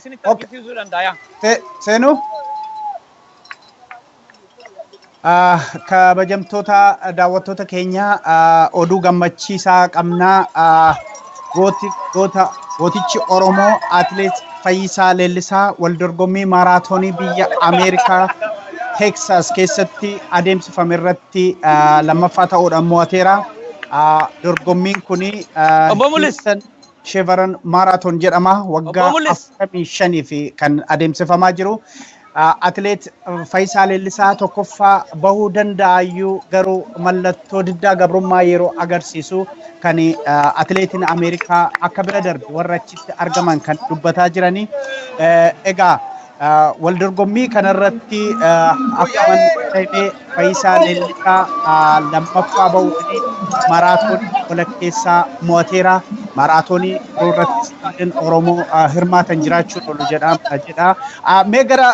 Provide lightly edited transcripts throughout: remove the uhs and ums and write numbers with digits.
isinitti argisiisuu danda'a. Seenuu? Kabajamtoota daawwattoota keenya, oduu gammachiisaa qabnaa. Gootichi Oromoo Atileet Fayyisaa Leellisaa wal dorgommii maaraatoonii biyya Ameerikaa Teeksaas keessatti adeemsifame irratti lammaffaa ta'uudhaan mo'ateera. Dorgommiin kun Obbo Mulis. Chevron Marathon jedhama. Waggaa Obbo Mulis. 45 kan adeemsifamaa jiru. Atileet Fayyisaa Leellisaa tokkoffaa bahuu danda'ayyuu, garuu mallattoo diddaa gabrummaa yeroo agarsiisu kan atileetiin Ameerikaa akka bira darbe warra achitti argaman kan dubbataa jiranii. Egaa wal dorgommii kanarratti akkuma ta'e Fayyisaa Leellisaa lammaffaa bahuudhaan maraatoonii walakkeessaa mo'ateera. Maraatoonii biroo irrattis ijoolleen Oromoo hirmaatan jiraachuun oolu jedha. Mee gara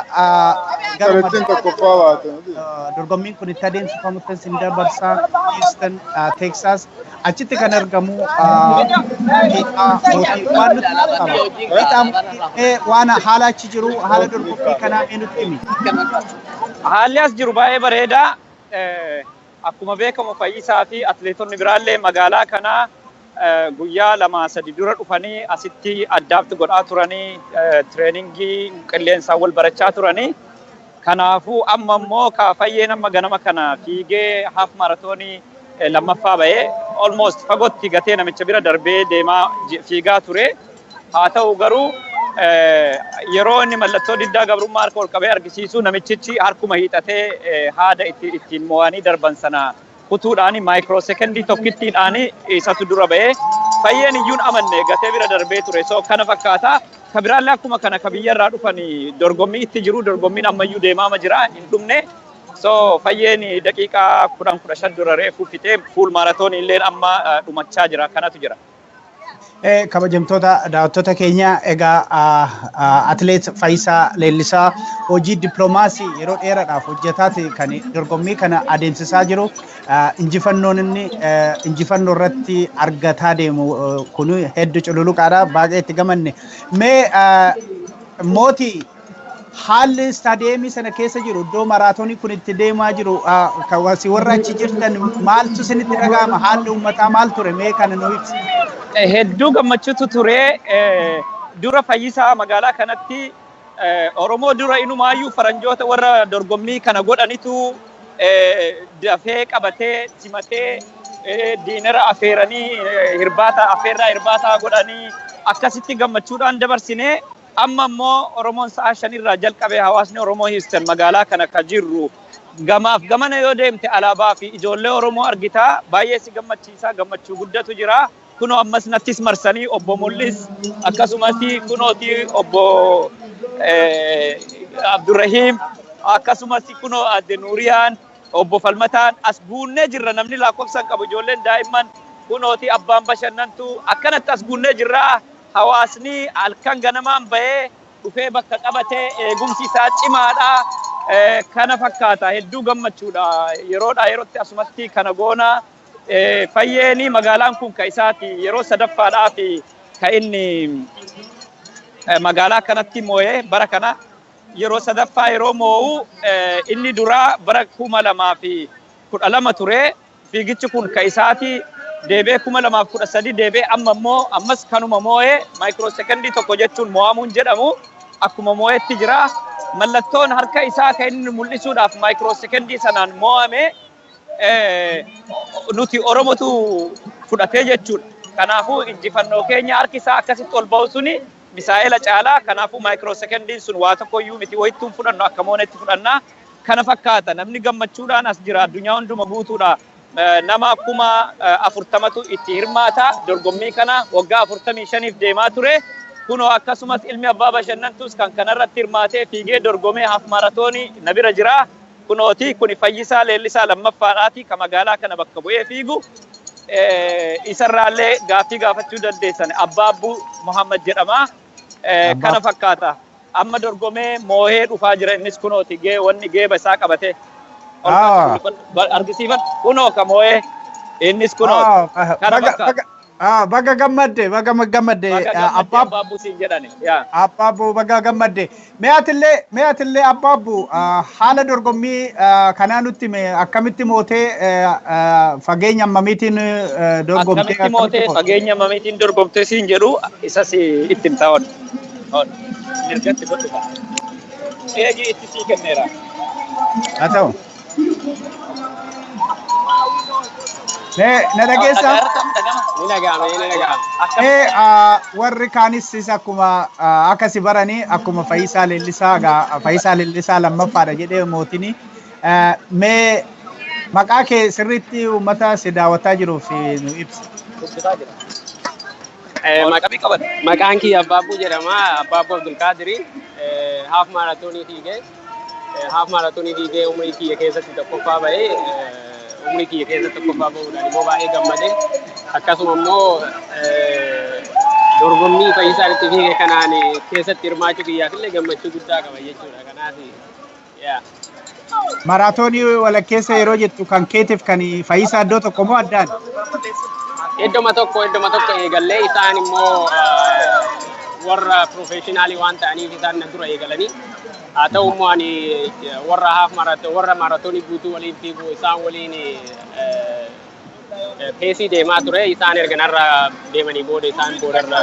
Garattiin tokkoffaa baate. Dorgommiin kun itti adeemsifamutti sin dabarsaa, Houston, Texas. Achitti kan argamu Fiixaa Mootii waan nutti qaba. Fiixaa Mootii, waan haala achi jiru, haala dorgommii kanaa mee nutti himi. Haalli as jiru baay'ee bareedaa. Akkuma beekamu Fayyisaa fi atileetonni biraallee magaalaa kanaa guyyaa 2-3 dura dhufanii asitti adapt godhaa turanii, trainingii qilleensaan wal barachaa turanii. Kanaafuu amma immoo Fayyeen amma ganama kana fiigee half marathonii lammaffaa bahee, almost fagootti gatee namicha bira darbee deemaa fiigaa ture. Haa ta'u garuu yeroo inni mallattoo diddaa gabrummaa harka ol qabee argisiisu, namichichi harkuma hiixatee haada ittiin mo'anii darban sana kutuudhaan microsecondii tokkittiidhaan isatu dura bahee, Fayyeen iyyuun amanne gatee bira darbee ture. So kana fakkaata. Ka biraallee akkuma kana ka biyyarraa dhufan dorgommii itti jiru, dorgommiin ammayyuu deemaama jira, hin dhumne. So Fayyeen daqiiqaa 10 15 dura reefuu fixee, full marathonii illee amma dhumachaa jira, kanatu jira. Kabajamtoota daawwattoota keenya, egaa atileet Fayyisaa Leellisaa hojii dippiloomaasii yeroo dheeraadhaaf hojjetaati kan dorgommii kana adeemsisaa jiru. Injifannoon inni injifannoo irratti argataa deemu kun hedduu cululuqaadha. Baay'ee itti gamanne. Mee Mootii, haalli istaadiyeemii sana keessa jiru, iddoo maraatoonii kun itti deemaa jiru, si warra achi jirtan maaltu isinitti dhaga'ama? Haalli uummataa maal ture? Mee kana nu ibsi. Hedduu gammachuutu ture. Dura Fayyisaa magaalaa kanatti Oromoo dura inumaayyuu faranjoota warra dorgommii kana godhanitu dafee qabatee simatee, dinner afeeranii, hirbaata afeerraa hirbaataa godhanii, akkasitti gammachuudhaan dabarsine. Amma immoo Oromoon sa'a 5rraa jalqabee, hawaasni Oromoo Houston magaalaa kana ka jirru, gamaaf gamana yoo deemte alaabaa fi ijoollee Oromoo argitaa, baay'ee si gammachiisa, gammachuu guddatu jira. Kunoo ammas nattis marsanii obbo Mul'is, akkasumas kunooti obbo Abdurrahiim, akkasumas kunoo adde Nuuriyaan, obbo Falmataan, as guunnee jirra. Namni lakkoofsa hin qabu, ijoolleen daa'imman, kunooti abbaan bashannantu, akkanatti as guunnee jirra. Hawaasni halkan ganamaan bahee dhufee bakka qabatee, eegumsi isaa cimaadha. Kana fakkaata, hedduu gammachuudha. Yeroodhaa yerootti asumatti kana goona. Fayyeeni magaalaan kun ka isaati, yeroo sadaffaadhaa fi ka inni magaalaa kanatti moo'ee. Bara kana yeroo sadaffaa yeroo moo'u, inni duraa bara 2012 ture. Fiigichi kun ka isaati. Deebee 2013 deebee, amma immoo ammas kanuma moo'ee. Microsecondii tokko jechuun mo'amuun jedhamu, akkuma moo'etti jira. Mallattoon harka isaa kan inni mul'isuudhaaf microsecondii sanaan moo'ame nuti Oromotu fudhatee jechuudha. Kanaafuu injifannoo keenya harki isaa akkasitti ol ba'u suni misaa'ela caalaa. Kanaafuu microsecondiin sun waa tokko iyyuu miti, wayittuun fudhannu akka moonetti fudhannaa. Kana fakkaata, namni gammachuudhaan as jira, addunyaa hunduma guutuudha. Nama 40,000tu itti hirmaata. Dorgommii kana waggaa 45f deemaa ture. Kunoo akkasumas ilmi abbaa bashannantus kan kanarratti hirmaatee fiigee dorgomee half marathonii na bira jira. Kunooti kuni Fayyisaa Leellisaa lammaffaadhaati ka magaalaa kana bakka bu'ee fiigu. Isarraallee gaaffii gaafachuu dandeessan. Abbaa Abbuu Muhammad jedhama. Kana fakkaata. Amma dorgomee moohee dhufaa jira innis, kunooti gee wanni geeba isaa qabatee. Argisiifan, kunoo ka moohee innis kunooti. Kana fakkaata. Baga gammadde, baga gammadde. Baga gammadde Abbaabbu siin jedhani. Abbaabbu, baga gammadde. Mee atillee Abbaabbu, haala dorgommii kanaa nutti mee, akkamitti mootee, fageenya ammamiitiin dorgomtee? Akkamitti mootee, fageenya ammamiitiin dorgomtee siin jedhu, isas itti himtaa oolu. Mirgatti godhu. Eegi, itti sii kenneera. Haa ta'u. Mee na dhageessaa? Ni dhaga'ama, ni dhaga'ama. Mee warri kaanis akkuma akkasi baranii, akkuma Fayyisaa Leellisaa gaa, Fayyisaa Leellisaa lammaffaadha jedhee mootini. Mee maqaa kee sirriitti uummata si daawwataa jiruuf nu ibsi. Maqaan kiyya Abbaabbuu jedhama. Abbaabbuu Abdulqaadiri. Half maaraatoonii fiigee. Half maaraatoonii fiigee umurii kiyya keessatti tokkoffaa bahee, umurii kiyya keessatti tokkoffaa bahuudhaan immoo baay'ee gammade. Akkasuma immoo dorgommii Fayyisaan itti fiige kanaan keessatti hirmaachuu kiyyaaf illee gammachuu guddaa qaba jechuudha. Kanaaf yaa. Maraatoonii walakkeessa yeroo jettu, kan keetiif kan Fayyisaa iddoo tokko moo addaan? Iddoma tokko eegallee, isaan immoo warra professional waan ta'aniif isaan na dura eegalanii. Haa ta'u immoo ani warra half marathon, warra maaraatoonii guutuu waliin fiigu, isaan waliin pace deemaa ture. Isaan erga narra deemanii booda, isaan boodarra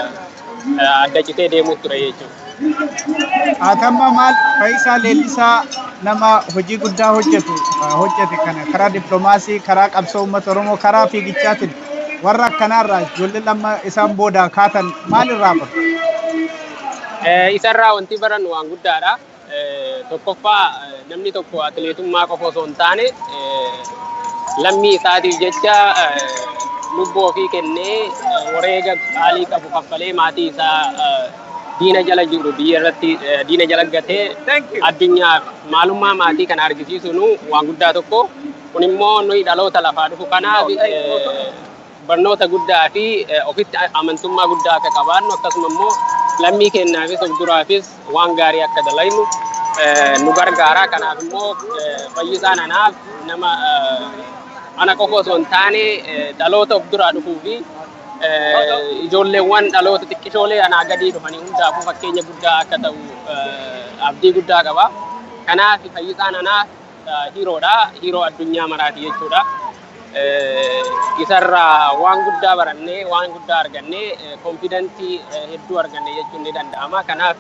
adda citee deemuu ture jechuudha. Haatamma maal, Fayyisaa Leellisaa nama hojii guddaa hojjetu hojjete kana, karaa dippiloomaasii, karaa qabsoo uummata Oromoo, karaa fiigichaatiin, warra akkanaarraa ijoollee lama isaan booda kaatan maalirraa baru? Isarraa wanti barannu waan guddaadha. Tokkoffaa, namni tokko atileetummaa qofa osoo hin taane lammii isaatiif jecha lubbuu ofii kennee, wareega qaalii qabu kaffalee, maatii isaa diina jala jiru biyya irratti diina jala gatee addunyaaf maalummaa maatii kana argisiisuun waan guddaa tokko. Kun immoo nuyi dhaloota lafaa dhufu kanaaf barnoota guddaa fi ofitti amantummaa guddaa akka qabaannu, akkasuma immoo lammii keenyaafis of duraafis waan gaarii akka dalaynu nu gargaara. Kanaaf immoo Fayyisaan anaaf nama ana qofa osoo hin taane dhaloota of duraa dhufuu fi ijoolleewwan dhaloota xiqqishoolee anaa gadii dhufanii hundaafuu fakkeenya guddaa akka ta'u abdii guddaa qaba. Kanaaf Fayyisaan anaaf hero dha. Hero addunyaa maraati jechuudha. Isarraa waan guddaa barannee, waan guddaa argannee, confidence hedduu arganne jechuun ni danda'ama. Kanaaf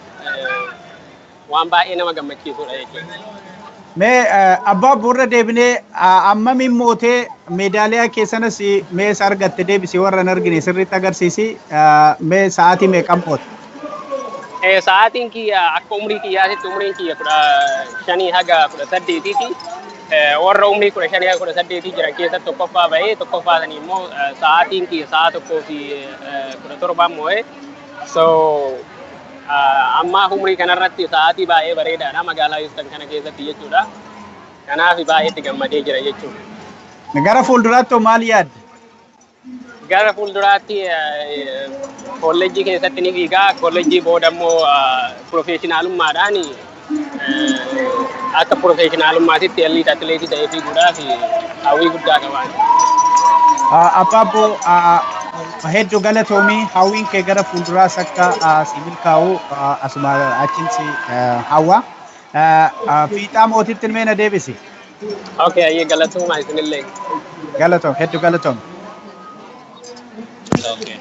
waan baay'ee nama gammachiisudha jechuudha. Mee abbaa bu'uura deebinee, ammamiin mootee, meedaaliyaa keessanas mee isa argatte deebisi, warra hin argine sirriitti agarsiisi, mee sa'aatii meeqan moote? Sa'aatiin kiyya akka umrii kiyyaatitti, umriin kiyya 15 haga 18ti. Warra umrii 15 haga 18 jiran keessatti tokkoffaa bahee, tokkoffaa sanii immoo sa'aatiin kiyya sa'a 1:17n moo'ee. So ammaaf umrii kanarratti sa'aatii baay'ee bareedaadha magaalaa Houston kana keessatti jechuudha. Kanaaf baay'ee itti gammadee jira jechuudha. Gara fuulduraatti maal yaadde? Gara fuulduraatti kolleejjii keessatti ni fiigaa. Kolleejjii booda immoo professionalummaadhaan, akka professionalummaatitti elite atileetii ta'ee fiiguudhaaf hawwii guddaa qabaan. Abbaabbo, hedduu galatoomii, hawwiin kee gara fuulduraas akka si milkaa'u asuma achiin si hawwa. Fiixaa mootitti mee na deebisi. Okay, ayyee, galatooma isinillee. Galatoom, hedduu galatoom. Okay.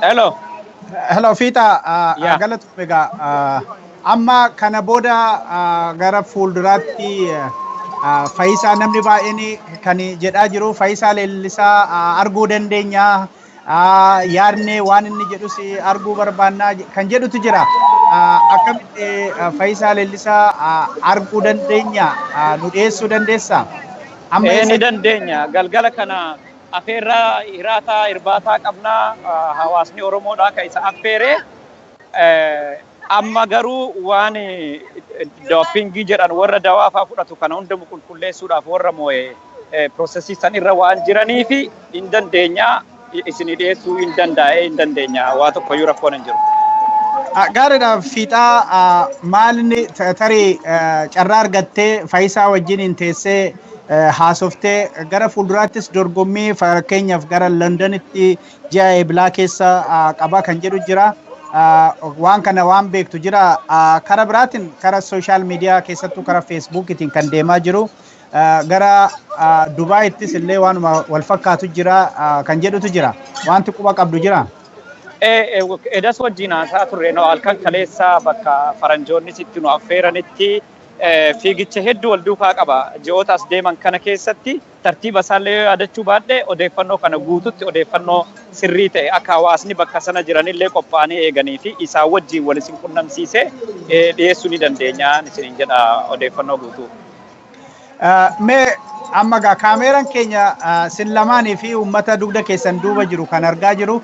Hello. Hello Fiixaa, Yeah. galatoom egaa, amma kana booda gara fuulduraatti Fayyisaa, namni baay'een kan jedhaa jiru, Fayyisaa Leellisaa arguu dandeenya, yaadne waan inni jedhus arguu barbaannaa kan jedhutu jira. Akkamitti Fayyisaa Leellisaa arguu dandeenya? Nu dhiyeessuu dandeessaa? Amma ni dandeenya. Galgala kana afeerraa hiraataa irbaataa qabnaa, hawaasni Oromoodhaa kan isa affeere. Amma garuu waan doping jedhan, warra dawaa fa'aa fudhatu kana hunda qulqulleessuudhaaf warra moo'e process san irra waan jiraniifi hin dandeenya, isinii dhiyeessuu hin danda'e, hin dandeenya, waa tokkoyyuu rakkoon hin jiru. Gaariidha. Fiixaa, maalinni tarii carraa argattee Fayyisaa wajjin teessee haasoftee, gara fuulduraattis dorgommii fakkeenyaaf gara Londonitti ji'a Eebilaa keessa qaba kan jedhu jira. Waan kana waan beektu jira? Kara biraatiin kara social media, keessattuu kara Facebookiitiin kan deemaa jiru, gara Dubaayittis illee waanuma wal fakkaatu jira kan jedhutu jira. Wanti quba qabdu jira? Edas wajjin haasaa turre. No, halkan kaleessa bakka faranjoonnis itti nu affeeranitti fiigicha hedduu wal duukaa qaba. Ji'oota as deeman kana keessatti tartiiba isaallee yoo yaadachuu baadhe, odeeffannoo kana guututti odeeffannoo sirrii ta'e akka hawaasni bakka sana jiranillee qophaa'anii eeganii fi isaan wajjin wal isin qunnamsiisee dhiyeessuu ni dandeenya isiniin jedha odeeffannoo guutuu. Mee amma gaa kaameeraan keenya sin lamaanii fi uummata dugda keessan duuba jiru kan argaa jiru,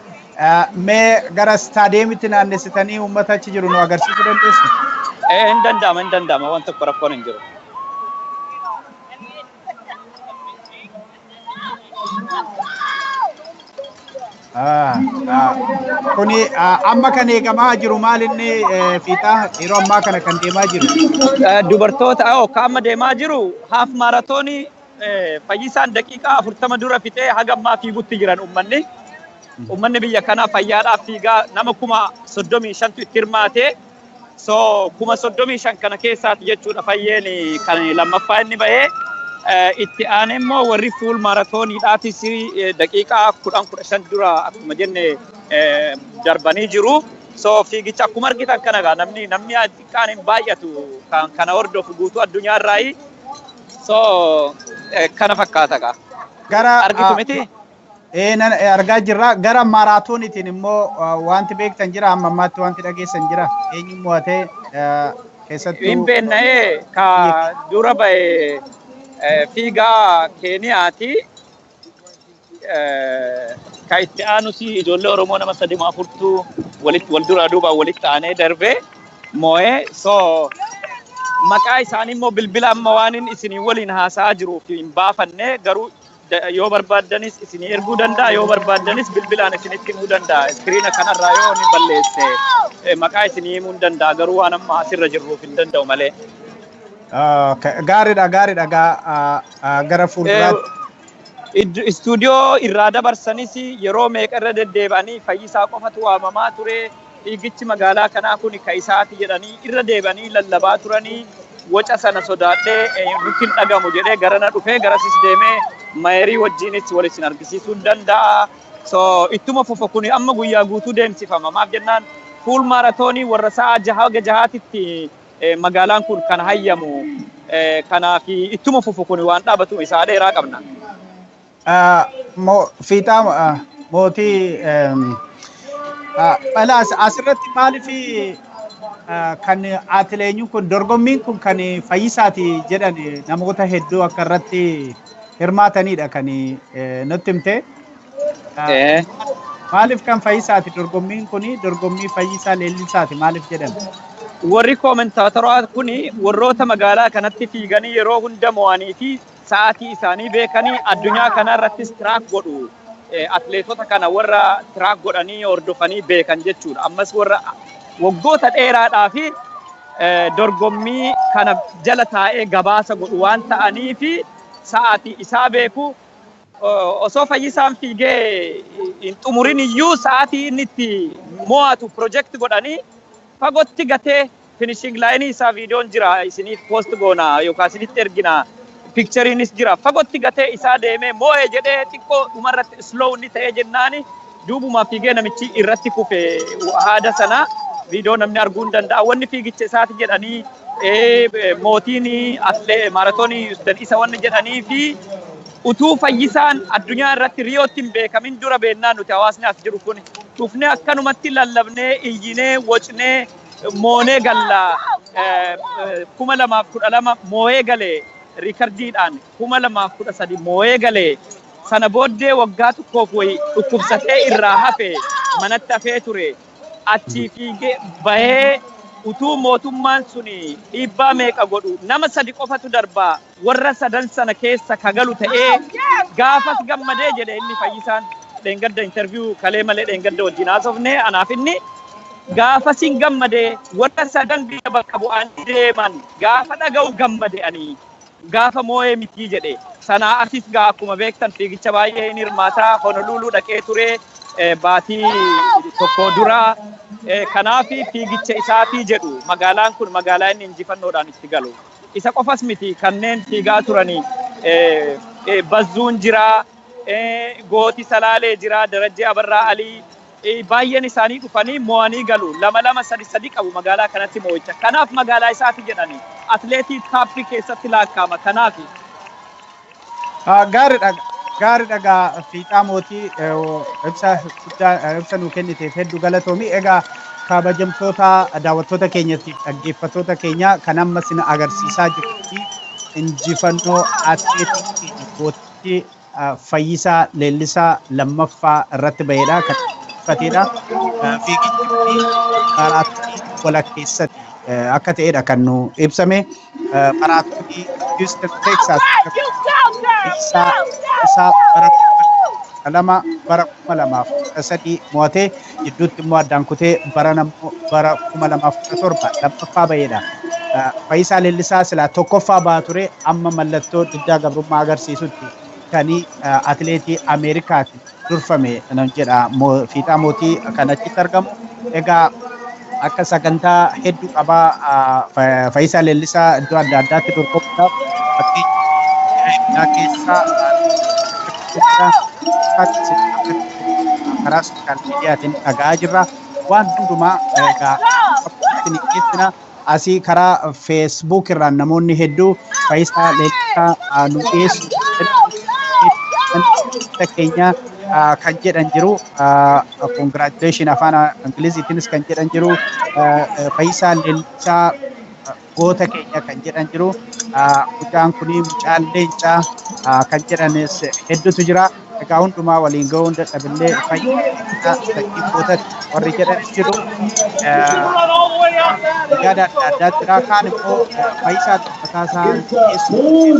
mee gara istaadiyeemitti naannessitanii uummata achi jiru nu agarsiisuu dandeessu? Hin danda'ama, hin danda'ama, waan tokko rakkoon hin jiru. Kuni amma kan eegamaa jiru maal inni, Fiixaa, yeroo ammaa kana kan deemaa jiru? Dubartoota ka amma deemaa jiru half marathonii Fayyisaan daqiiqaa 40 dura fixee haga ammaa fiigutti jiran uummanni. Uummanni biyya kanaa fayyaadhaaf fiigaa, nama 35,000tu itti hirmaate. So 35,000 kana keessaati jechuudha Fayyeen kan lammaffaa inni bahee. Itti aanee immoo warri full marathoniidhaatis daqiiqaa 10, 15 dura akkuma jenne darbanii jiru. So fiigicha akkuma argitan kana egaa namni xiqqaan hin baay'atu kan kana hordofu guutuu addunyaa irraayi. So kana fakkaata gaa. Gara Argitu miti? Nan argaa jirra. Gara maaraatooniitiin immoo wanti beektan jira? Amma ammaatti wanti dhageessan jira? Eenyu mo'atee keessattuu? Hin beenna'ee, ka dura ba'e fiigaa Keeniyaati. Ka itti aanus ijoollee Oromoo nama sadii afurtu walitti wal duraa duubaan walitti aanee darbee moo'ee. So maqaa isaanii immoo bilbila amma waan inni isinii waliin haasa'aa jiruuf hin baafanne, garuu yoo barbaaddanis isinii erguu danda'a, yoo barbaaddanis bilbilaan isinitti himuu danda'a. Iskiriina kanarraa yoo inni balleesse maqaa isinii himuu hin danda'a, garuu waan amma asirra jirruuf hin danda'u malee. Gaariidha, gaariidha, gara fuulduraatti. Istuudiyoo irraa dabarsanis yeroo meeqa irra deddeebi'anii Fayyisaa qofatu waamamaa ture. Fiigichi magaalaa kanaa kun ka isaati jedhanii irra deebi'anii lallabaa turanii, waca sana sodaadhee nutti hin dhagamu jedhee garana dhufee garasis deemee mayorii wajjinis wal isin argisiisuu hin danda'a. So ittuma fufa, kun amma guyyaa guutuu deemsifama. Maaf jennaan, full marathonii warra sa'a 6 haga 6titti magaalaan kun kan hayyamu. Kanaaf ittuma fufu, kun waan dhaabatu isaa dheeraa qabna. Fiixaa Mootii, Dhalaas, asirratti maaliif kan atileetiin kun, dorgommiin kun kan Fayyisaati jedhan namoota hedduu akka irratti hirmaatanidha kan nutti himte. Maaliif kan Fayyisaati dorgommiin kun, dorgommii Fayyisaa Leellisaati maaliif jedhame? Warri koomentaatorotaa kun warroota magaalaa kanatti fiiganii yeroo hunda mo'anii fi sa'aatii isaanii beekanii addunyaa kana irrattis track godhu. Atleetota kana warra track godhanii hordofanii beekan jechuudha. Ammas warra waggoota dheeraadhaa fi dorgommii kana jala taa'ee gabaasa godhu waan ta'anii fi sa'aatii isaa beeku. Osoo Fayyisaan fiigee hin xumurin iyyuu sa'aatii inni itti mo'atu project godhanii fagootti gatee finishing lineii isaa viidiyoon jira, isiniif post goona yookaan isinitti ergina, pictureiinis jira, fagootti gatee isaa deemee moo'ee jedhee xiqqoo dhumarratti slow inni ta'ee jennaani duubuma fiigee namichi irratti kufe. Haada sana viidiyoo namni arguu hin danda'a. Wanni fiigicha isaati jedhanii, mootiin atlee maaratoonii Houston isa wanni jedhanii fi utuu Fayyisaan addunyaa irratti Riyootti hin beekamin dura beennaa nuti hawaasni as jiru kun dhufnee akkanumatti lallabnee, iyyinee, wocnee moonee galla. 2012 moo'ee galee, riikardiidhaan 2013 moo'ee galee, sana booddee waggaa tokkoof wayi dhukkubsatee irraa hafe, manatti hafee ture. Achii fiigee bahee utuu mootummaan suni dhiibbaa meeqa godhu nama sadi qofatu darbaa, warra sadan sana keessa kagalu ta'ee gaafas gammadee jedhe inni Fayyisaan dheengadda interview kalee malee dheengadda wajjin haasofne anaaf inni. Gaafa sin gammade, warra sadan biyya bakka bu'anii deeman gaafa dhaga'u gammade, ani gaafa moo'ee mitii jedhe. Sanaa asis gaa akkuma beektan fiigicha baay'ee hin hirmaataa. Honolulu dhaqee ture baatii tokko dura. Kanaaf fiigicha isaatii jedhu, magaalaan kun magaalaa inni injifannoodhaan itti galu. Isa qofas miti, kanneen fiigaa turanii Bazzuun jira, Gooti Salaalee jira, Darajjee Abarraa Alii, baay'een isaanii dhufanii mo'anii galu. Lama lama, sadi sadi qabu magaalaa kanatti mo'icha. Kanaaf magaalaa isaati jedhani. Atleetii taappii keessatti lakkaa'ama. Kanaaf. Gaariidha. Gaariidha gaa, Fiixaa Mootii, ibsa guddaa ibsa nuu kenniteef hedduu galatoomi. Egaa kabajamtoota daawwattoota keenyatiif dhaggeeffattoota keenya, kan amma isin agarsiisaa jirru injifannoo atleetii keenya gootichi Fayyisaa Leellisaa lammaffaa irratti bahedha. Kan injifateedha. Fiigichi kun maraatoonii walakkeessatti akka ta'edha kan nu ibsame. Maraatoonii Houston, Texas isaa bara 2 bara 2013 mo'atee, gidduutti immoo addaan kutee bara nammoo bara 2017 lammaffaa bahedha. Fayyisaa Leellisaa silaa tokkoffaa baha ture, amma mallattoo diddaa gabrummaa agarsiisutti kan atileetii Ameerikaatiin durfame nan jedha Fiixaa Mootii kan achitti argamu. Egaa akka sagantaa hedduu qabaa Fayyisaa Leellisaa iddoo adda addaatti dorgomuudhaaf, fakkeenya keessaa karaa social mediaatiin dhaga'aa jirra. Waan hundumaa egaa isin dhiyeessina. Asii karaa Facebook irraan namoonni hedduu Fayyisaa Leellisaa nu dhiyeessu keenya kan jedhan jiru. Congratulation afaan Ingiliziitiinis kan jedhan jiru. Fayyisaa Leellisaa goota keenya kan jedhan jiru. Mucaan kuni mucaan leencaa kan jedhanis hedduutu jira. Egaa hundumaa waliin ga'uun dadhabillee, fayyisaa sanyii gootatti warri jedhanis jiru. Yaada adda addaa jira. Kaan immoo Fayyisaa mataa isaa dhiyeessuu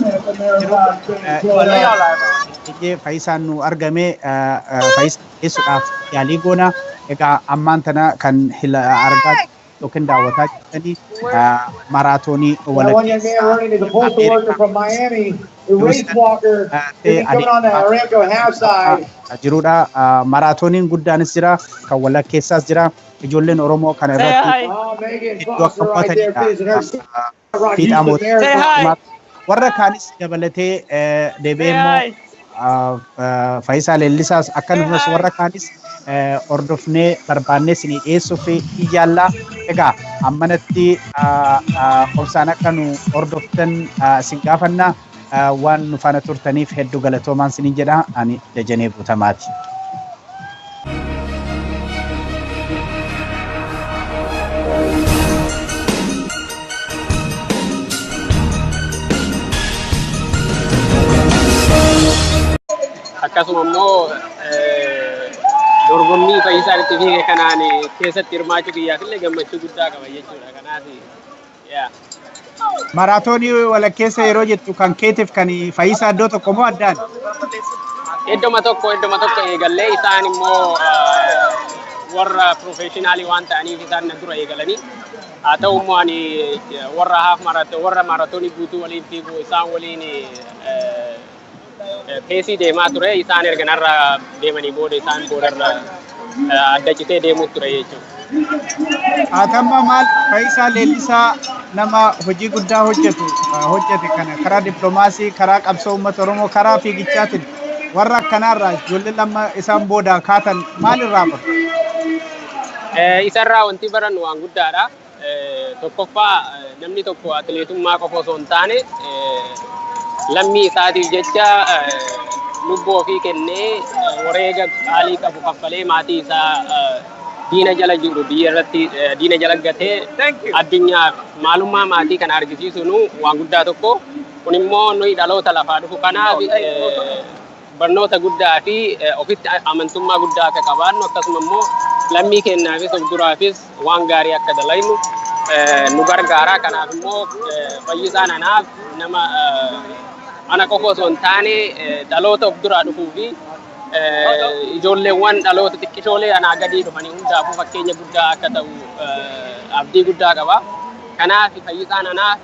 jiru. Fayyisaan nu argame Fayyisaa dhiyeessuudhaaf yaalii goona. Egaa ammaan tana kan argaa yookiin daawwataa jirtanii maraatoonii walakkeessaa Ameerikaa jirudha. Maraatooniin guddaanis jira, kan walakkeessaas jira. Ijoolleen Oromoo kana irratti iddoo akka mo'atanidha. Fiixaa Mootii warra kaanis dabalatee deebi'ee immoo Fayyisaa Leellisaas akkasumas warra kaanis hordofnee barbaannee isinii dhiyeessuuf yaalla. Egaa ammanatti obsaan akka nu hordoftan isin gaafanna. Waan nu faana turtaniif hedduu galatoomaan isiniin jedha. Ani Dajanee Guutamaati. Akkasuma immoo dorgommii Fayyisaan itti fiige kanaan keessatti hirmaachuu kiyyaaf illee gammachuu guddaa qaba jechuudha. Kanaaf yaa. Maraatoonii walakkeessa yeroo jettu, kan keetiif kan Fayyisaa iddoo tokko moo addaan? Iddoma tokko eegallee, isaan immoo warra professionalii waan ta'aniif isaan na dura eegalanii. Haa ta'u immoo ani warra half marathon, warra maaraatoonii guutuu waliin fiigu isaan waliin paceii deemaa ture. Isaan erga narra deemanii booda, isaan boodarra adda citee deemuu ture jechuudha. Haatamma maal, Fayyisaa Leellisaa nama hojii guddaa hojjetu hojjete kana karaa dippiloomaasii, karaa qabsoo uummata Oromoo, karaa fiigichaatiin warra akkanaarraa ijoollee lama isaan booda kaatan maalirraa baru? Isarraa wanti barannu waan guddaadha. Tokkoffaa, namni tokko atileetummaa qofa osoo hin taane lammii isaatiif jecha lubbuu ofii kennee, wareega qaalii qabu kaffalee, maatii isaa diina jala jiru biyya irratti diina jala gatee addunyaaf maalummaa maatii kana argisiisuun waan guddaa tokko. Kun immoo nuyi dhaloota lafaa dhufu kanaaf barnoota guddaa fi ofitti amantummaa guddaa akka qabaannu, akkasuma immoo lammii keenyaafis of duraafis waan gaarii akka dalaynu nu gargaara. Kanaaf immoo Fayyisaan anaaf nama ana qofa osoo hin taane dhaloota of duraa dhufuu fi Ijoolleewwan dhaloota xiqqishoolee anaa gadii dhufanii hundaafuu fakkeenya guddaa akka ta'u abdii guddaa qaba. Kanaaf Fayyisaan anaaf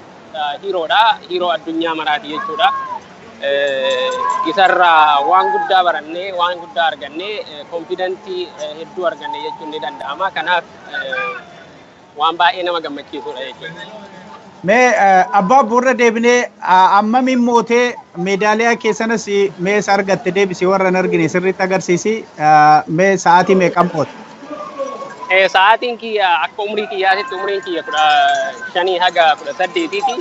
hero dha. Hero addunyaa maraati jechuudha. Isarraa waan guddaa barannee, waan guddaa argannee, confidence hedduu arganne jechuun ni danda'ama. Kanaaf waan baay'ee nama gammachiisudha jechuudha. Mee abbaa bu'uura deebinee ammamiin mootee meedaaliyaa keessanas mee isa argatte deebisii warra hin argine sirriitti agarsiisi, mee sa'aatii meeqan moote? Sa'aatiin kiyya akka umrii kiyyaatitti, umriin kiyya 15 haga 18ti.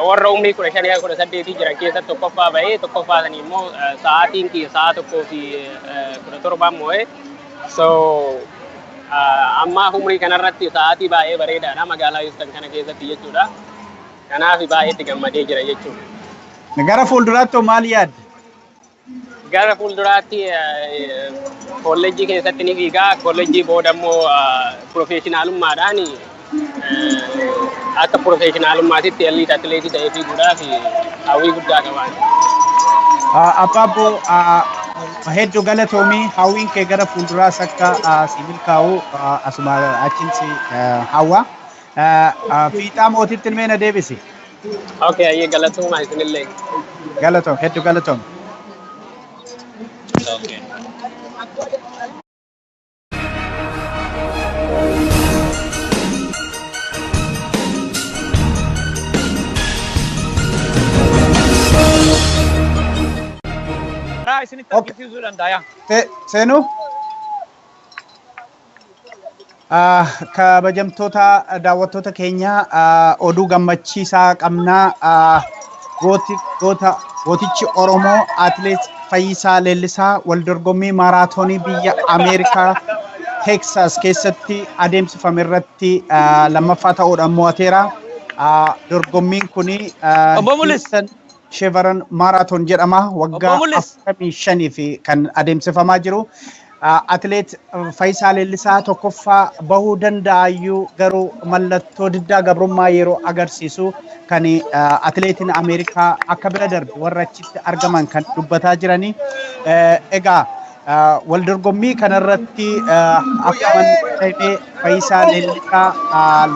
Warra umrii 15 haga 18 jiran keessatti tokkoffaa bahee, tokkoffaa sanii immoo sa'aatiin kiyya sa'a 1:17n moo'ee. So amma umrii kanarratti sa'aatii baay'ee bareedaadha magaalaa Houston kana keessatti jechuudha. Kanaaf baay'ee itti gammadee jira jechuudha. Gara fuulduraatti hoo maal yaadda? Gara fuulduraatti kolleejjii keessatti ni fiigaa. Kolleejjii booda immoo professionalummaadhaan, akka professionalummaatitti elite athlete ta'ee fiiguudhaaf hawwii guddaa qabaan. Abbaaboo, hedduu galatoomii, hawwiin kee gara fuulduraas akka si milkaa'u asuma achiin si hawwa. Fiixaa Mootitti mee na deebisi. Okay, ayyee, galatooma isinillee. Galatoom, hedduu galatoom. Okay. Karaa isinitti argisiisuu danda'a. Seenuu? Kabajamtoota daawwattoota keenya, oduu gammachiisaa qabnaa. Gootichi Oromoo Atileet Fayyisaa Leellisaa waldorgommii maaraatoonii biyya Ameerikaa Teeksaas keessatti adeemsifame irratti lammaffaa ta'uudhaan mo'ateera. Dorgommiin kuni Obbo Mulis. Houston Chevron Marathon jedhama. Waggaa Obbo Mulis. 45 fi kan adeemsifamaa jiru. Atileet Fayyisaa Leellisaa tokkoffaa bahuu danda'ayyuu garuu mallattoo diddaa gabrummaa yeroo agarsiisu kan atileetiin Ameerikaa akka bira darbe warra achitti argaman kan dubbataa jiranii. Egaa waldorgommii kanarratti akkuma ta'e Fayyisaa Leellisaa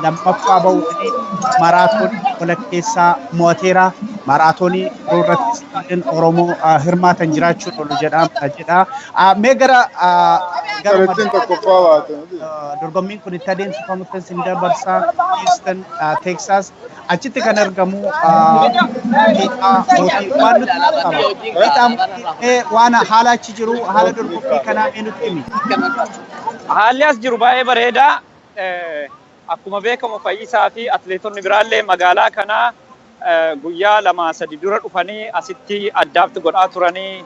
lammaffaa bahuudhaan maraatoonii walakkeessaa mo'ateera. Maraatoonii yeroo irratti ijoolleen Oromoo hirmaatan jiraachuun oolu jedha. Mee gara Garettiin tokkoffaa baate. Dorgommiin kun itti adeemsifamutti sin dabarsaa, Houston, Texas. Achitti kan argamu Fiixaa Mootii waan nutti qaba. Fiixaa Mootii, mee waan haala achi jiru, haala dorgommii kanaa mee nutti himi. Haalli as jiru baay'ee bareedaa. Akkuma beekamu Fayyisaa fi atileetonni biraallee magaalaa kanaa guyyaa 2-3 dura dhufanii asitti adapt godhaa turanii,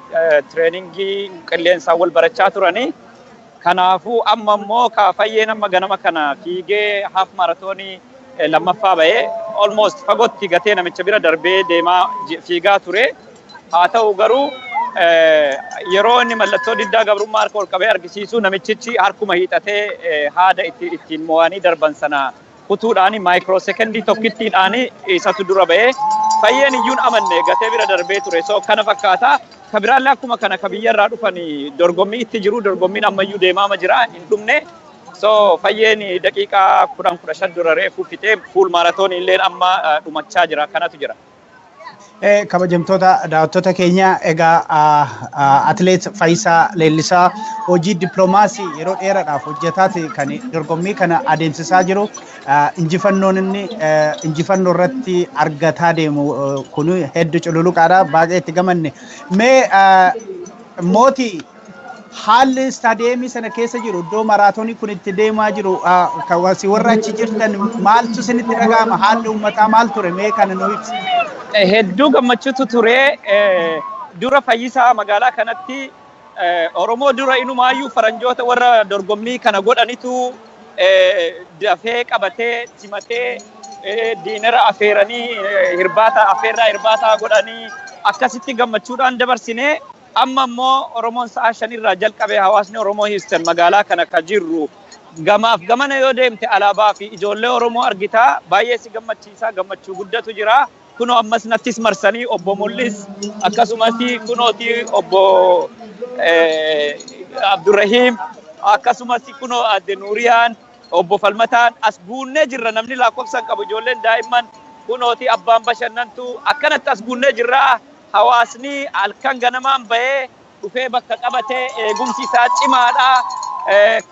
training qilleensaan wal barachaa turanii. Kanaafuu amma immoo Fayyeen amma ganama kana fiigee half marathonii lammaffaa bahee, almost fagootti gatee namicha bira darbee deemaa fiigaa ture. Haa ta'u garuu yeroo inni mallattoo diddaa gabrummaa harka ol qabee argisiisu namichichi harkuma hiixatee haada ittiin mo'anii darban sana kutuudhaan microsecond tokkittiidhaan isatu dura bahee, Fayyeen iyyuun amanne gatee bira darbee ture. So kana fakkaata. Ka biraallee akkuma kana ka biyyarraa dhufan dorgommii itti jiru, dorgommiin ammayyuu deemaama jira, hin dhumne. So Fayyeen daqiiqaa 10 15 dura reefuu fixee, full marathonii illee amma dhumachaa jira, kanatu jira. Kabajamtoota daawwattoota keenya, egaa atileet Fayyisaa Leellisaa hojii dippiloomaasii yeroo dheeraadhaaf hojjetaati kan dorgommii kana adeemsisaa jiru. Injifannoon inni injifannoo irratti argataa deemu kun hedduu cululuqaadha. Baay'ee itti gamanne. Mee Mootii, haalli istaadiyeemii sana keessa jiru, iddoo maraatoonii kun itti deemaa jiru, si warra achi jirtan maaltu isinitti dhaga'ama? Haalli uummataa maal ture? Mee kana nu ibsi. Hedduu gammachuutu ture. Dura Fayyisaa magaalaa kanatti Oromoo dura inumaayyuu faranjoota warra dorgommii kana godhanitu dafee qabatee simatee, dinner afeeranii, hirbaata afeerraa hirbaataa godhanii akkasitti gammachuudhaan dabarsine. Amma immoo Oromoon sa'a 5rraa jalqabee, hawaasni Oromoo Houston magaalaa kana ka jirru, gamaaf gamana yoo deemte alaabaa fi ijoollee Oromoo argitaa, baay'ee si gammachiisa, gammachuu guddatu jira. Kunoo ammas nattis marsanii obbo Mul'is, akkasumas kunooti obbo Abdurrahiim, akkasumas kunoo adde Nuuriyaan, obbo Falmataan as guunnee jirra. Namni lakkoofsa hin qabu, ijoolleen daa'imman kunooti, abbaan bashannantuu akkanatti as guunnee jirra. Hawaasni halkan ganamaan bahee dhufee bakka qabatee, eegumsi isaa cimaadha.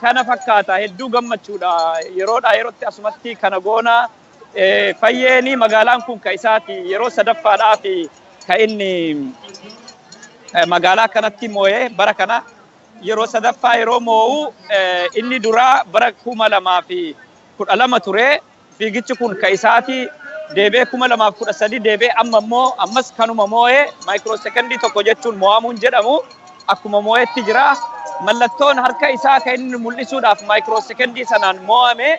Kana fakkaata, hedduu gammachuudha. Yeroodhaa yerootti asumatti kana goona. Fayyeeni magaalaan kun ka isaati. Yeroo sadaffaadhaa fi ka inni magaalaa kanatti moo'ee, bara kana yeroo sadaffaa yeroo moo'u. Inni duraa bara 2012 ture. Fiigichi kun ka isaati. Deebee 2013 deebee, amma immoo ammas kanuma moo'ee. Micro sekondii tokko jechuun moo'amuun jedhamu, akkuma moo'etti jira. Mallattoon harka isaa kan inni mul'isuudhaaf micro sekondii sanaan moo'ame,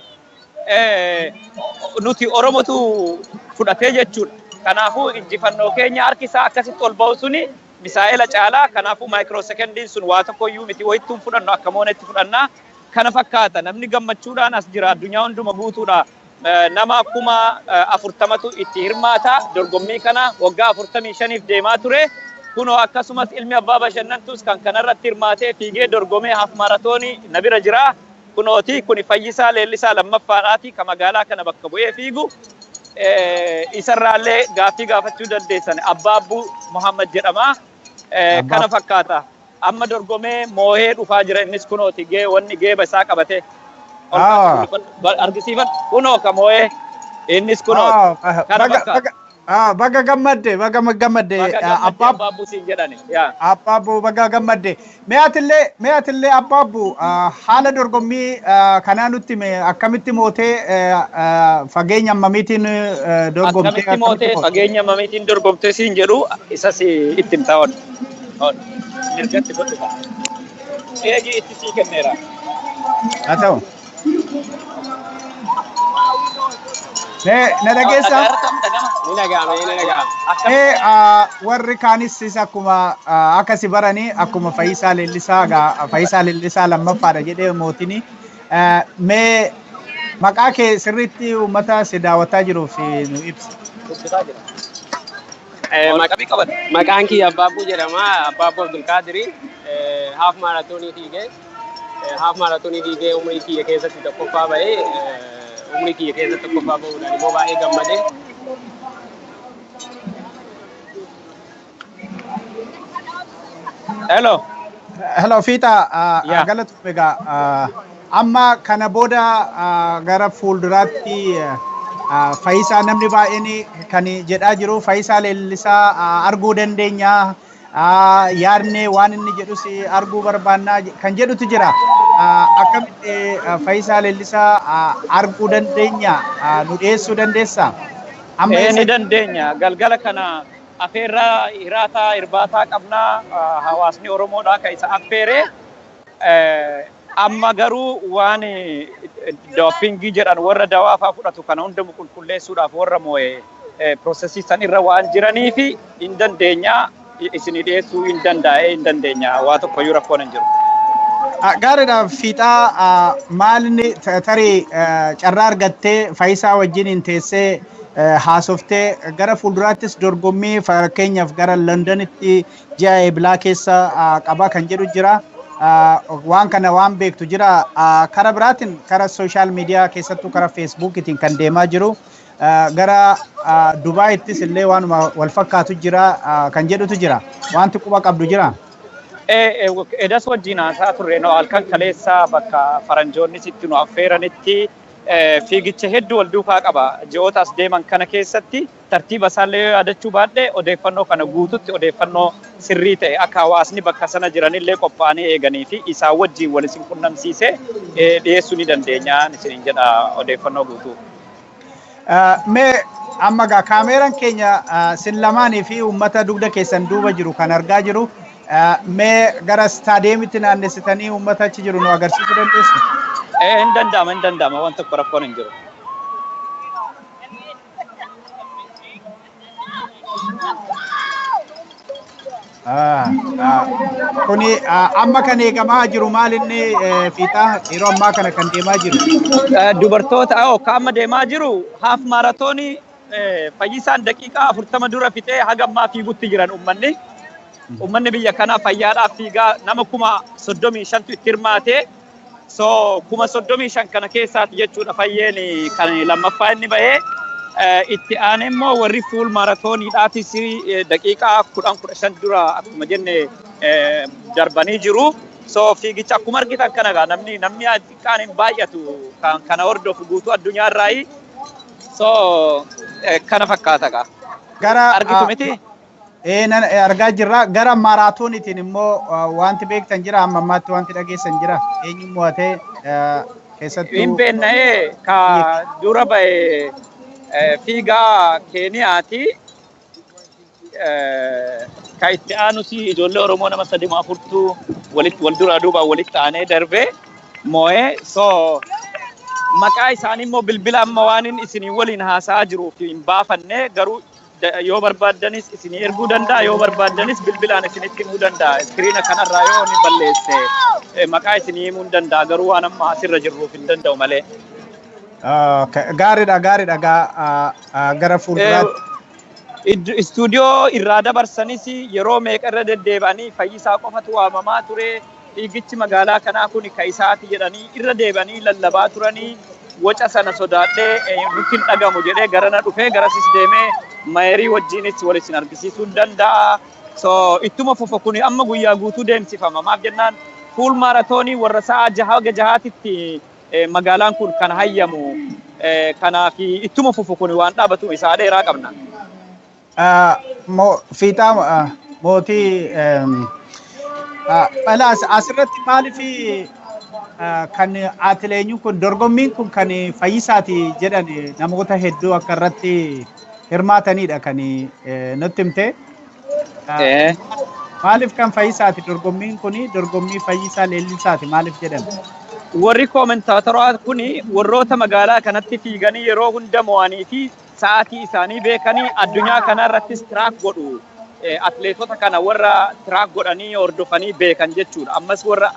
nuti Oromotu fudhatee jechuudha. Kanaafuu injifannoo keenya, harki isaa akkasitti ol ba'u suni misaa'ela caalaa. Kanaafuu micro sekondiin sun waa tokko iyyuu miti, wayittuun fudhannu akka moonetti fudhannaa. Kana fakkaata, namni gammachuudhaan as jira, addunyaa hunduma guutuudha. Nama 40,000tu itti hirmaata. Dorgommii kana waggaa 45f deemaa ture. Kunoo akkasumas ilmi abbaa bashannantuus kan kanarratti hirmaatee fiigee dorgomee half maaratoonii na bira jira. Kunooti, kuni Fayyisaa Leellisaa lammaffaadhaati ka magaalaa kana bakka bu'ee fiigu. Isarraallee gaaffii gaafachuu dandeessan. Abbaabbuu Muhammad jedhama. Kana fakkaata. Amma dorgomee moohee dhufaa jira innis, kunooti gee wanni geeba isaa qabate. Argisiifan, kunoo ka moohee innis kunooti. Kana fakkaata. Baga gammadde, baga gammadde. Abbaabbuu siin jedhani. Abbaabbuu, baga gammadde. Mee atillee Abbaabbuu, haala dorgommii kanaa nutti mee, akkamitti mootee, fageenya hammamiitiin dorgomtee? Akkamitti mootee, fageenya hammamiitiin dorgomtee siin jedhu, isas itti himtaa on. Mirgatti godhu. Eegi, itti sii kenneera. Haa ta'u. Mee na dhageessaa? Ni dhaga'ama, ni dhaga'ama. Ee, warri kaanis akkuma akkasi baranii, akkuma Fayyisaa Leellisaa gaa, Fayyisaa Leellisaa lammaffaadha jedhee mootini. Mee maqaa kee sirriitti uummata si daawwataa jiruuf nu ibsi. Maqaan kiyya Abbaabbuu jedhama. Abbaabbuu Abdulqaadiri. Half maaraatoonii fiigee. Half maaraatoonii fiigee umurii kiyya keessatti tokkoffaa bahee, umurii kiyya keessatti tokkoffaa bahuudhaan immoo baay'ee gammade. Hello. Hello Fiixa, galatuuf egaa amma kana booda gara fuulduraatti Fayyisaa, namni baay'een kan jedhaa jiru, Fayyisaa Leellisaa arguu dandeenya, yaadne waan inni jedhus arguu barbaannaa kan jedhutu jira. Akkamitti Fayyisaa Leellisaa arguu dandeenya? Nu dhiyeessuu dandeessaa? Amma ni dandeenya. Galgala kana afeerraa hiraataa irbaataa qabnaa, hawaasni Oromoodhaa kan isa affeere. Amma garuu waan dopingii jedhan, warra dawaa fa'aa fudhatu kana hunda qulqulleessuudhaaf warra moo'e processii san irra waan jiranii fi hin dandeenya, isinii dhiyeessuu hin danda'e, hin dandeenya, waa tokkoyyuu rakkoon hin jiru. Gaariidha Fiixaa, maalinni tarii carraa argattee Fayyisaa wajjin hin teessee haasoftee, gara fuulduraattis dorgommii fakkeenyaaf gara Londonitti ji'a Eebilaa keessa qaba kan jedhu jira. Waan kana waan beektu jira. Kara biraatiin kara social media, keessattuu kara Feesbuukiitiin kan deemaa jiru, gara Dubaayittis illee waanuma wal fakkaatu jira kan jedhutu jira. Wanti quba qabdu jira. Edas wajjin haasaa turre. No, halkan kaleessa bakka faranjoonnis itti nu affeeranitti fiigicha hedduu wal duukaa qaba. Ji'oota as deeman kana keessatti tartiiba isaallee yoo yaadachuu baadhe, odeeffannoo kana guututti odeeffannoo sirrii ta'e akka hawaasni bakka sana jiranillee qophaa'anii eeganii fi isaan wajjin wal isin qunnamsiisee dhiyeessuu ni dandeenya isiniin jedha, odeeffannoo guutuu. Mee amma gaa kaameeraan keenya sin lamaanii fi uummata dugda keessan duuba jiru kan argaa jiru. Mee gara istaadiyeemitti naannessitanii uummata achi jiru nu agarsiisuu dandeessu? Hin danda'ama, hin danda'ama, waan tokko rakkoon hin jiru. Kuni amma kan eegamaa jiru maal inni, Fiixaa, yeroo ammaa kana kan deemaa jiru? Dubartoota ka amma deemaa jiru half maaratoonii Fayyisaan daqiiqaa 40 dura fixee haga ammaa fiigutti jiran uummanni. Uummanni biyya kanaa fayyaadhaaf fiigaa nama 35,000tu itti hirmaate. So 35,000 kana keessaati jechuudha fayyeen kan lammaffaa inni bahee. Itti aanee immoo warri full maaraatooniidhaatis daqiiqaa 10 15 dura akkuma jenne darbanii jiru. So fiigicha akkuma argitan kana egaa namni xiqqaan hin baay'atu kan kana hordofu guutuu addunyaarraayi. So kana fakkaata egaa. Gara Argitu miti? Nan argaa jirra. Gara maaraatooniitiin immoo wanti beektan jira, amma ammaatti wanti dhageessan jira. Eenyu mo'atee keessattuu? Hin beenna'ee ka dura ba'e fiigaa Keeniyaati. Ka itti aanus ijoollee Oromoo nama sadii afurtu walitti wal duraa duubaan walitti aanee darbee moo'ee. So maqaa isaanii immoo bilbila amma waan inni isinii waliin haasa'aa jiruuf hin baafanne, garuu yoo barbaaddanis isinii erguu danda'a, yoo barbaaddanis bilbilaan isinitti himuu danda'a. Iskiriina kanarraa yoo inni balleesse maqaa isinii himuu hin danda'a, garuu waan amma asirra jirruuf hin danda'u malee. Gaariidha, gaariidha, gara fuulduraatti. Istuudiyoo irraa dabarsanis yeroo meeqa irra deddeebi'anii Fayyisaa qofatu waamamaa ture. Fiigichi magaalaa kanaa kun ka isaati jedhanii irra deebi'anii lallabaa turanii, waca sana sodaadhee nutti hin dhagamu jedhee garana dhufee garasis deemee mayerii wajjinis wal isin argisiisuu hin danda'a. So ittuma fufa, kun amma guyyaa guutuu deemsifama. Maaf jennaan, full maaratoonii warra sa'a 6 haga 6titti magaalaan kun kan hayyamu. Kanaaf ittuma fufu, kun waan dhaabatu isaa dheeraa qabna. Fiixaa mootii Dhalaas, asirratti maaliif kan atileetiin kun, dorgommiin kun kan Fayyisaati jedhan namoota hedduu akka irratti hirmaatanidha kan nutti himte. Maaliif kan Fayyisaati dorgommiin kun, dorgommii Fayyisaa Leellisaati maaliif jedhame? Warri koomentaatoraa kun warroota magaalaa kanatti fiiganii yeroo hunda mo'anii fi sa'aatii isaanii beekanii addunyaa kana irrattis track godhu. Atleetota kana warra track godhanii hordofanii beekan jechuudha. Ammas warra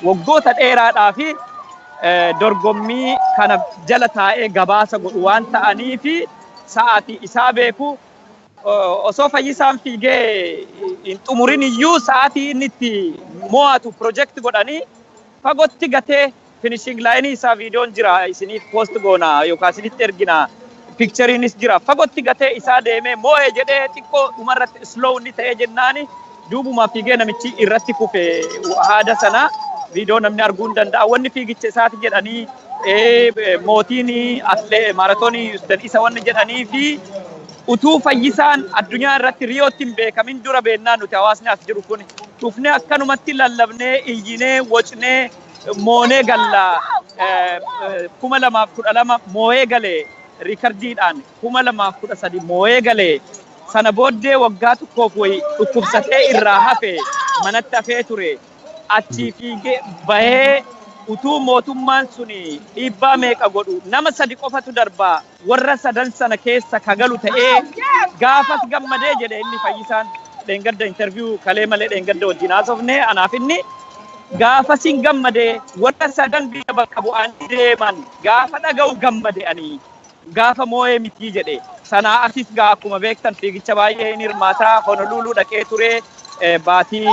waggoota dheeraadhaa fi dorgommii kana jala taa'ee gabaasa godhu waan ta'anii fi sa'aatii isaa beeku. Osoo Fayyisaan fiigee hin xumurin iyyuu sa'aatii inni itti mo'atu project godhanii fagootti gatee finishing line isaa viidiyoon jira, isiniif post goona yookaan isinitti ergina, pictureiinis jira. Fagootti gatee isaa deemee moo'ee jedhee xiqqoo dhumarratti slow inni ta'ee jennaani duubuma fiigee namichi irratti kufe. Haada sana viidiyoo namni arguu hin danda'a. Wanni fiigicha isaati jedhanii mootiin atlee maaratoonii Houston isa wanni jedhanii fi utuu Fayyisaan addunyaa irratti Riyootti hin beekamin dura beennaa nuti hawaasni as jiru kun dhufnee akkanumatti lallabnee, iyyinee, wocnee moonee galla. 2012 moo'ee galee riikardiidhaan, 2013 moo'ee galee, sana booddee waggaa tokkoof wayi dhukkubsatee irraa hafe, manatti hafee ture. Achii fiigee bahee utuu mootummaan suni dhiibbaa meeqa godhu nama sadi qofatu darbaa, warra sadan sana keessa kagalu ta'ee gaafas gammadee jedhe inni Fayyisaan. Dheengadda interview kalee malee dheengadda wajjin haasofne anaaf inni. Gaafasin gammadee, warra sadan biyya bakka bu'anii deeman gaafa dhaga'u gammade, ani gaafa moo'ee mitii jedhe. Sanaa asis gaa akkuma beektan fiigicha baay'ee hin hirmaataa. Honolulu dhaqee ture baatii